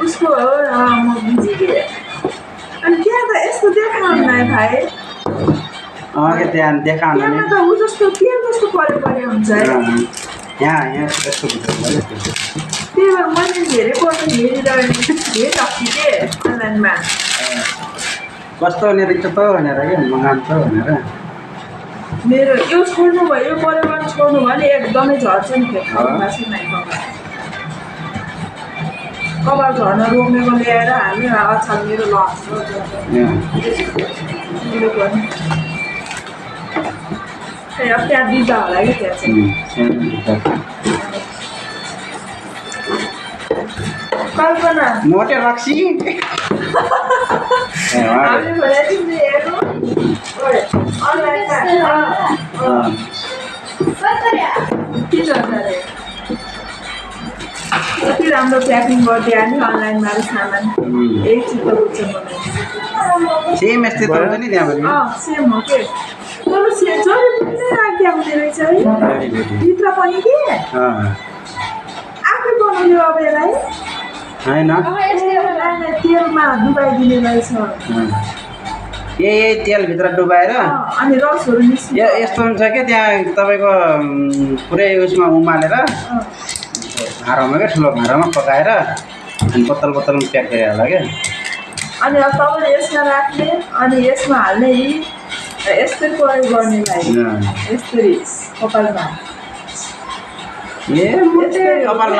उसको म बुझिदिएँ अनि त्यहाँ त यस्तो देखाउनु है भाइ के त्यहाँ देखाउनु त्यहाँ त ऊ जस्तो तेल जस्तो परे हुन्छ है यहाँ यस्तो त्यही भएर मैले धेरै पल्ट हेरिरहेको धेरै रक्सी के अनलाइनमा कस्तो हुने रहेछ त भनेर क्या मगाएको त भनेर मेरो यो छोड्नु भयो यो परिवार छोड्नु भयो भने एकदमै झर्छ नि कपाल झर्न रोक्नेको ल्याएर हाल्ने अच्छा मेरो लस अब त्यहाँ दिँदा होला कि त्यहाँ चाहिँ कल्पना मोटे रक्सी हामीले भने तिमीले हेर्नु अनलाइनमा 3,000 कति राम्रो प्याकिङ गरिदियो नि अनलाइनमा सामान एकचोटि बुझ्छ मलाई सेम यस्तै त हुन्छ नि त्यहाँ पनि सेम हो के तर जरी पनि राखिदिएको हुँदो रहेछ है भित्र पनि के आफै बनाउने अब यसलाई होइन तेलमा डुबाइदिने रहेछ यही तेलभित्र डुबाएर अनि रसहरू निस्किन्छ यस्तो हुन्छ क्या त्यहाँ तपाईँको पुरै उसमा उमालेर भाँडामा क्या ठुलो भाँडामा पकाएर अनि बोतलमा प्याक गरेर होला क्या अनि अब तपाईँले यसमा राख्ने अनि यसमा हाल्ने यस्तै प्रयोग गर्नेलाई यस्तरी कपालमा कपाल